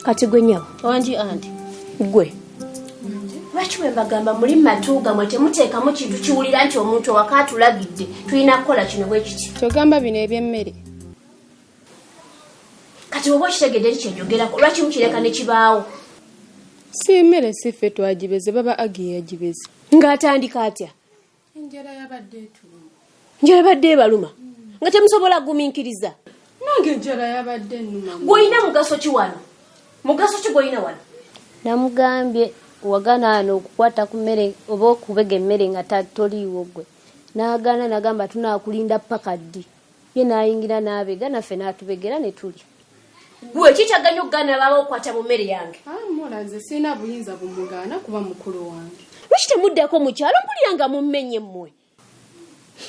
Kati gwe nyabo. Wangi anti. Gwe. Lwaki bwe mbagamba muli matu gammwe temuteekamu kintu kiwulira nti omuntu owaka atulagidde tulina kukola kino bwe kiti. Kyogamba bino eby'emmere. Kati bw'oba okitegedde eri kyenjogerako lwaki mukireka ne kibaawo? Si mmere si ffe twagibeze baba Aggie yagibeze. Ng'atandika atya? Enjala yabadde etuluma. Enjala yabadde ebaluma nga temusobola kugumiikiriza. Nange enjala yabadde ennuma. Gw'olina mugaso ki wano? Mugaso ki gw'olina wano? Namugambye wagaana wano okukwata ku mmere oba okubega emmere nga toliiwo ggwe. N'agaana n'agamba tunaakulinda ppaka ddi? Ye n'ayingira n'abega naffe n'atubegera ne tulya. Gwe kikyaganya okugaana baaba okukwata mu mmere yange? Ah, Mula nze sirina buyinza bumugaana kuba mukulu wange. Lwaki temuddako mu kyalo mpulira nga mummenye mmwe?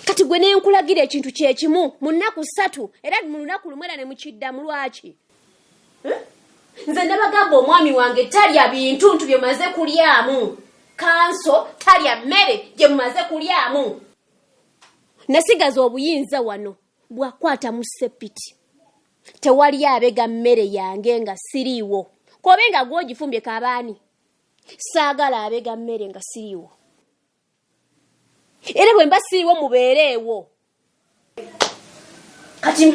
Kati gwe ne nkulagira ekintu kye kimu mu nnaku ssatu era mu lunaku lumu era ne mukiddamu lwaki? Eh? Nze nabagamba omwami wange talya bintu ntu bye mumaze kulyamu. Kanso talya mmere gye mumaze kulyamu. Nasigaza obuyinza wano bwakwata mu ssepiti. Tewali abega mmere yange nga siriiwo. Kobe nga gwogifumbye kabaani. Saagala abega mmere nga siriiwo. Era bwe mba siriiwo mubeereewo. Kati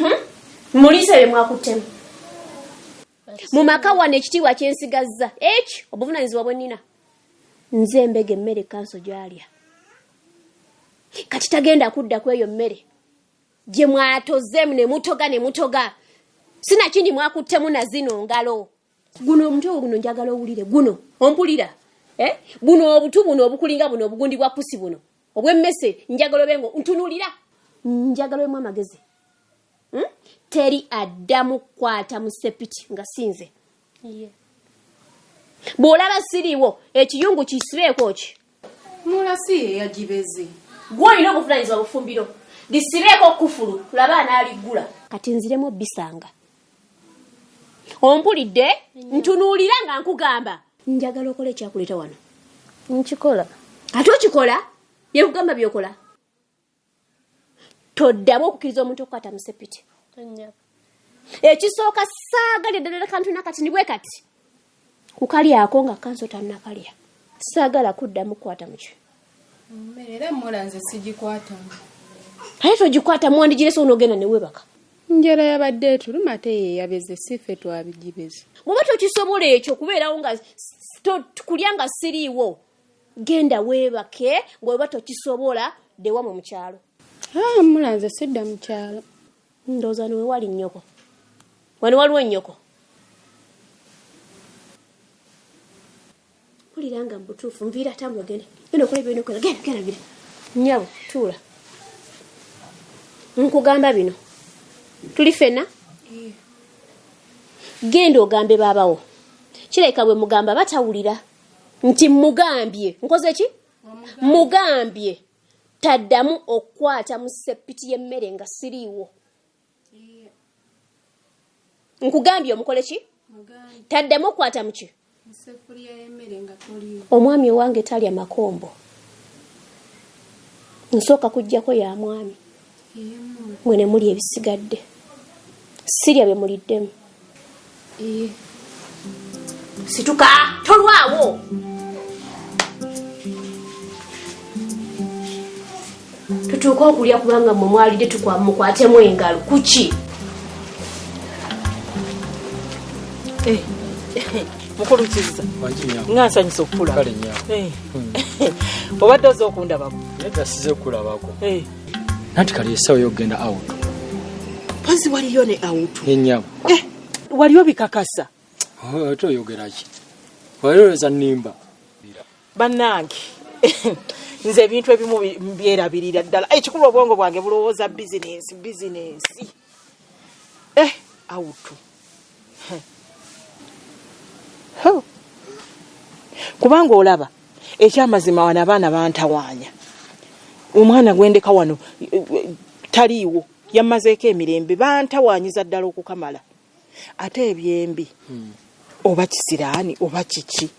muliise bye mwakuttemu. Mu maka wano ekitiibwa kye nsigazza eki obuvunaanyizibwa bwe nnina. Nze mbega emmere kanso gy'alya. Kati tagenda kudda ku eyo mmere gye mwatoze ne mutoga ne mutoga. Sinakindi mwakuttemu na zino ngalo. Guno omutwe guno njagala owulire guno ompulira buno obutu buno obukulinga buno obugundi bwa pusi buno obw'emmese njagala obe ngo ntunuulira njagala obemu amagezi. Teri addamu kukwata mu ssepiti nga sinze. Bw'olaba siriiwo ekiyungu kisibeeko ki? Mula si ye yagibeze. Gwe olina obuvunaanyizibwa bufumbiro. Lisibeeko kufulu tulabe anaaliggula. Kati nziremu obbisanga. Ompulidde? Ntunuulira nga nkugamba. Njagala okole ekyakuleeta wano. Nkikola. Ate okikola? Byekugamba by'okola. Toddamu okukkiriza omuntu okukwata mu ssepiti. Ekisooka saagala eddala kantu nakati ni bwe kati. Kukalyako nga kanso tannakalya. Saagala kuddamu kukwata mu ki. Mmere era mmola nze sigikwatamu. Ate togikwata mwandigirese onoogenda ne weebaka. Njala yabadde etuluma ate ye yabeze si ffe twabigibeze. Bw'oba tokisobola ekyo kubeerawo nga kulya nga siriiwo. Genda weebake ng'oba tokisobola dde wammwe mu kyalo. Ah, mula nze sidda mu kyalo. Ndowooza wano we wali nnyoko. Wano waliwo nnyoko. Mpulira nga mu butuufu nviira tambula ogende. Genda okole by'olina okukola. Genda, genda, genda. Nnyabo, tuula. Nkugamba bino. Tuli ffenna? Genda ogambe baabawo. Kirabika bwe mugamba batawulira nti mugambye. Nkoze ki? Mugambye. Taddamu okukwata mu ssepiti y'emmere nga siriiwo. Nkugambye omukole ki? Taddamu okukwata mu ki? Omwami owange talya makombo. Nsooka kuggyako ya mwami. Mwe ne mulya ebisigadde. Sirya bye muliddemu. Situka, tolwawo. Tutuuke okulya kubanga mmwe mwalidde mukwatemu engalo. Kuki? Mukulu Kizza. Nga nsanyusa okukulaba. Kale nnyabo. Obadde ozze okundabako? Nedda sizze kukulabako. Nanti kali essaawa ey'okugenda out. Mpozi waliyo ne out? Ye nnyabo. Wali obikakasa? Ate oyogera ki? Wali olowooza nnimba? Bannange, nze ebintu ebimu byerabirira ddala. Ekikulu obwongo bwange bulowooza bizinensi, bizinensi. Out. Ho. Kubanga olaba ekyamazima wano abaana bantawaanya. Omwana gwendeka wano taliiwo, yammazeeko emirembe, bantawaanyiza ddala okukamala. Ate ebyembi oba kisiraani oba kiki,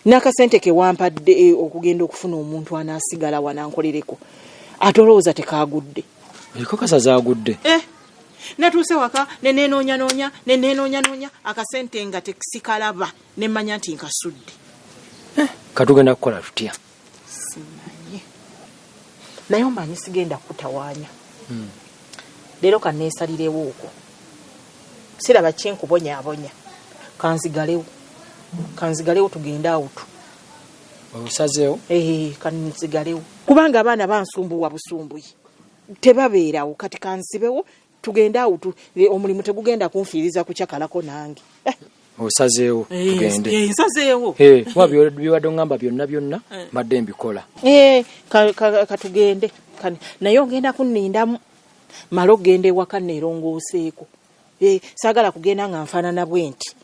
n'akasente ke wampadde okugenda okufuna omuntu anaasigala wano ankolereko, ate olowooza tekaagudde? Ekakasa zaagudde. Natuuse waka nenenoonyanoonya nenenoonyanoonya akasente nga tesikalaba, nemmanya nti nkasudde. Katugenda kukola tutya? Simanyi, naye omanyi sigenda kutawaanya. Leero kaneesalirewo okwo, siraba kinkubonyaabonya. Kanzigalewo, kanzigalewo, tugende awutu. Osazeewo? Kanzigalewo, kubanga abaana bansumbuwa busumbuyi, tebabeerawo. Kati kansibewo tugende awutu, omulimu tegugenda kunfiiriza kukyakalako nange. Osazeewo tugende? Nsazeewo. Kuba byobadde oŋŋamba byonna byonna mbadde mbikola. Katugende, naye ogenda kunnindamu male okugenda ewaka neerongooseeko. Saagala kugenda nga nfaanana bwe nti.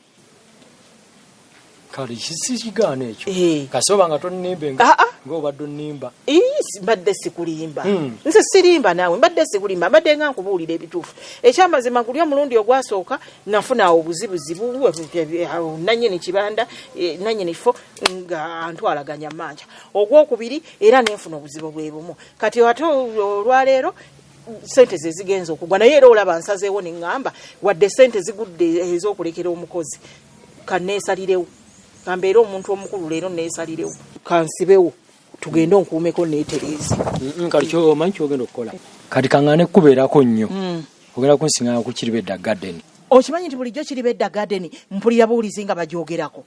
Kale sikigaana ekyo, kasoba nga tonnimbe ng'obadde onnimba. Mbadde sikulimba. Nze sirimba naawe, mbadde sikulimba, mbadde nga nkubuulira ebituufu. Ekyamazima, guli omulundi ogwasooka nafuna awo obuzibuzibu, nannyini kibanda, nannyini kifo nga ntwalaganya manja. Ogwokubiri era nenfuna obuzibu bwe bumu. Kati ate olwaleero sente ze zigenza okugwa, naye era olaba nsazeewo ne ŋŋamba wadde sente zigudde ez'okulekera omukozi, kaneesalirewo, kambeere omuntu omukulu leero neesalirewo, kansibewo tugende onkuumeko neetereeze. Kati omanyi kyogenda okukola? Kati kaŋŋaane kubeerako nnyo, ogenda kunsiŋŋana ku Kiribedda Garden. Okimanyi nti bulijjo Kiribedda Garden mpulira buwulizi nga bagyogerako?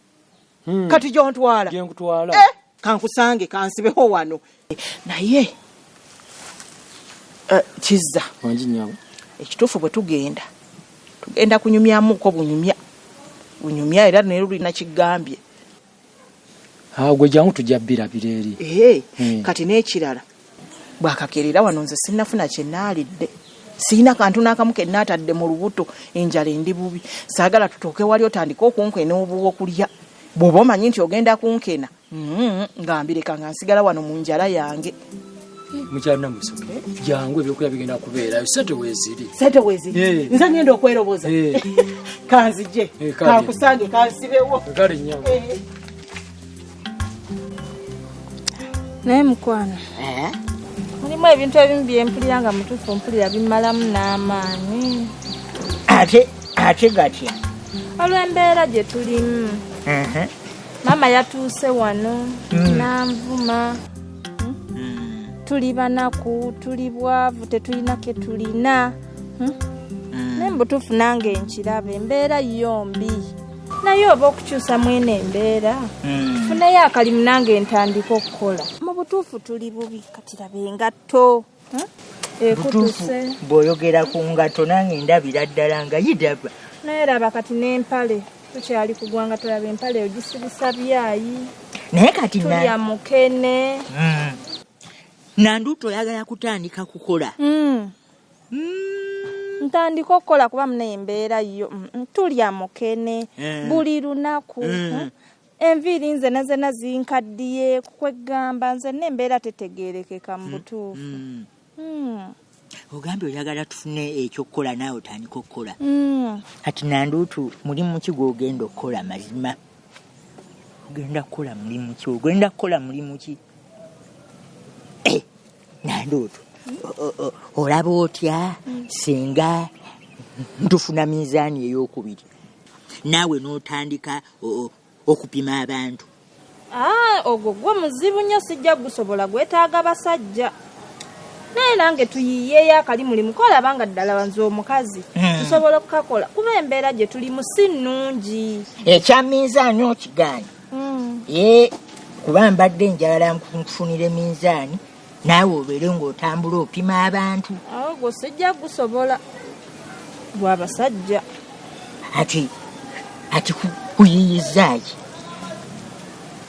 Kati gyontwala? Gyenkutwala. Kankusange, kansibeho wano. Naye Kizza, Wangi nnyabo. ekituufu bwe tugenda, tugenda kunyumyamuko bunyumya bunyumya, era naye lulina kigambye. Gwe jangu, tujja bbirabira eri. Kati n'ekirala, bwakakerera wano nze sinnafuna kyenaalidde, siina kantu n'akamu kenaatadde mu lubuto, enjala endi bubi. Saagala tutuuke wali otandike okunkena obuwo kulya. Bw'oba omanyi nti ogenda kunkena, nga mbireka, nga nsigala wano mu njala yange. Mukyala Namusoke, jangu, ebyokulya bigenda kubeerayo, sente weeziri. Sente weeziri? Nze ngenda okweroboza. Kanzije. Kale. Kankusange, kansibewo. Kale nnyabo. Naye mukwano, mulimu ebintu ebimu byempulira nga mutuufu mpulira bimalamu n'amaanyi. Ate gatya? Olw'embeera gye tulimu. Maama yatuuse wano n'anvuma. Tuli banaku, tuli bwavu, tetulina ke tulina. Naye mubutuufu nange nkiraba embeera yo mbi, naye oba okukyusa mwene embeera, tufuneyo akalimu nange ntandika okukola. Mu butuufu tuli bubi. Kati laba engatto, Butuufu. Ekutuse. Bw'oyogera ku ngatto nange ndabira ddala nga yidaba. Naye laba kati n'empale, tukyali kugwanga, tolaba empale ogisibisa byayi. Naye kati Tulya mukene. Nanduuto, oyagala kutandika kukola? Ntandika okukola kuba munaye embeera yo, tulya mukene buli lunaku. Enviiri nze nazena zinkaddiye, kukwegamba nze nembeera tetegeerekeka mu butuufu. Ogambye oyagala tufune ekyokukola naawe otandika okukola. Kati Nanduutu, mulimu ki gw'ogenda okukola? Mazima ogenda kukola mulimu ki? Ogenda kukola mulimu ki? Nanduutu, olaba otya singa ntufuna minzaani eyokubiri, naawe n'otandika okupima abantu? Ah, ogwo gwo muzibu nnyo, sijja gusobola, gwetaaga basajja. Naye nange tuyiyeeyo akalimulimu kolaba nga ddala nze omukazi tusobola okukakola, kuba embeera gye tulimu si nnungi. Ekya minzaani okigaanyi? Ye kuba mbadde njagala nkufunire minzaani, naawe obeere ng'otambula opima abantu. Ogwo sijja gusobola, gwa basajja. Ati kuyiyizaaki?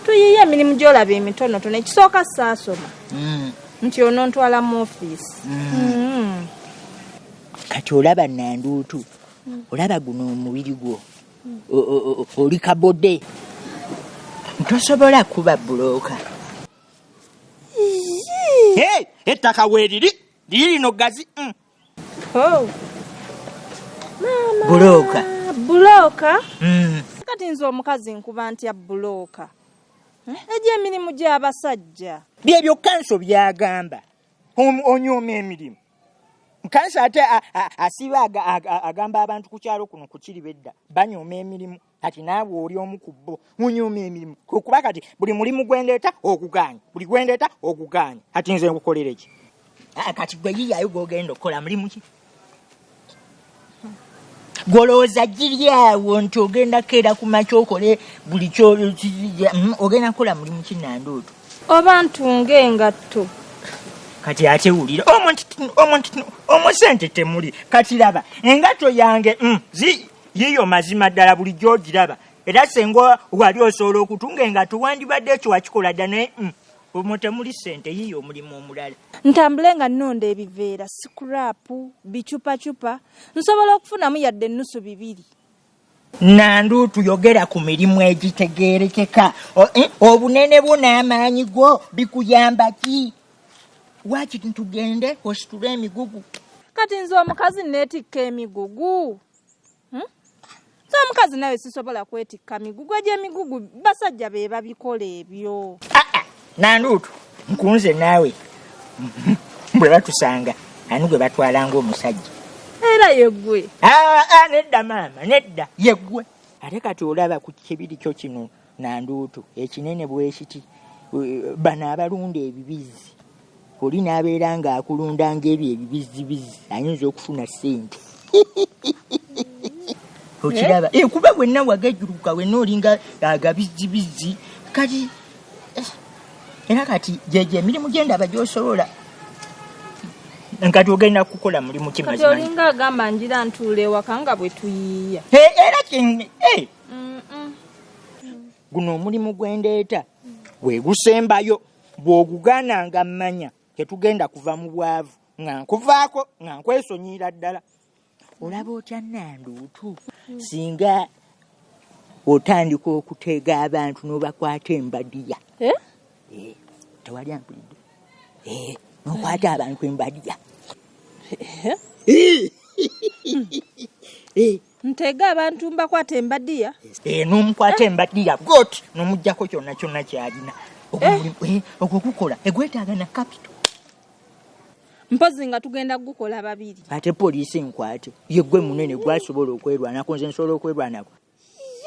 Tuyiye emirimu gy'olaba emitonotono. Ekisooka saasoma nti onontwala mu ofiisi. Kati olaba Nanduutu, olaba guno omubiri gwo, oli kabode, tosobola kuba bulooka. Hey, ettaka weeriri liri lino gazi. Oh. Maama. Bulooka. Bulooka. Kati nze omukazi nkuba ntya bulooka? Egyo emirimu gy'abasajja. Byebyo kanso byagamba. Onyooma emirimu. Kansa ate asiiba agamba abantu ku kyalo kuno ku kiri bedda banyooma emirimu. Kati naawe oli omu ku bo munyooma emirimu kuba kati buli mulimu gwendeeta ogugaanye, buli gwendeeta ogugaanye. Kati nze nkukolere ki? Kati gwe yiyayo gw'ogenda okukola mulimu ki? Gw'olowooza giri awo nti ogenda kukeera ku makya okole buli kyo, ogenda kukola mulimu ki Nanduutu? Oba ntunge engatto. Kati ate wulira omuntu omwo sente temuli. Kati laba engatto yange yiyo mazima ddala bulijjo ogiraba, era senga wali osobola okutunga engatto wandibadde ekyo wakikola dda, naye omwo temuli sente. Yiyo omulimu omulala. Ntambule nga nnonda ebiveera, sikuraapu, bicupacupa, nsobola okufunamu yadde ennusu 2. Nanduutu yogera ku mirimu egitegeerekeka. Obunene bwo n'amaanyi go bikuyamba ki? Waakiri tugende ositule emigugu. Kati nze omukazi neetikka emigugu. Nze omukazi nawe sisobola kwetikka migugu, egyo emigugu basajja be babikola ebyo. Nanduutu nkunze naawe bwe batusanga ani gwe batwala ng'omusajja? Era yeggwe. Nedda maama, nedda yeggwe. Ate kati olaba ku kibiri kyo kino Nanduutu ekinene bwe kiti, bano abalunda ebibizzi oli n'abeera ng'akulunda ng'ebyo ebibizzibizzi ayinza okufuna ssente. Okiraba? Kuba wenna wagejjuluka wenna olinga agabizzibizzi. Kati era kati gyegyo emirimu gyendaba gy'osobola. Nkati ogenda kukola mulimu ki Kati mazima? olinga agamba ngira ntuula ewaka nga bwe tuyiiya. Era guno omulimu gwe ndeeta gwe gusembayo, bw'ogugaana nga mmanya tetugenda kuva mu bwavu, nga nkuvaako nga nkwesonyiira ddala. Olaba otya Nanduutu singa otandika okutega abantu n'obakwata embadiya? Tewali ampulidde. N'okwata abantu embadiya. Ntega abantu mbakwata embadiya? N'omukwata embadiya got n'omuggyako kyonna kyonna ky'alina. Ogwo gukola egwetaaga na kapito. Mpozi nga tugenda gukola babiri. Ate poliisi enkwate ye gwe munene gwasobola okwerwanako, nze nsobola okwerwanako.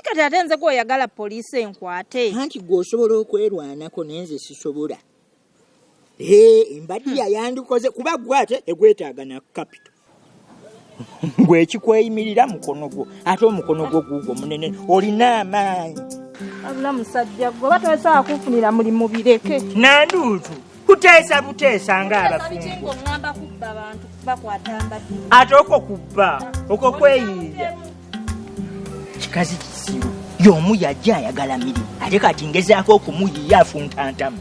Kati ate nze gw'oyagala poliisi enkwate. Anti gwe osobola okwerwanako naye nze sisobola. Embadiya yandikoze kuba gwe ate egwetaaga na kapito. Gwe ekikweyimirira mukono gwo, ate omukono gwo guugwo munene, olina amaanyi. Wabula musajja gwe oba tosobola kunfunira mulimu bireke. Nanduutu kuteesa buteesa ng'abafumbo. Ngamba kubba bantu bakwata mbadde. Ate okwo kubba, okwo kweyiiya. Kikazi kisiru, y'omu yajja ayagala mirimu, ate kati ngezaako okumuyiiya afunta ntamu.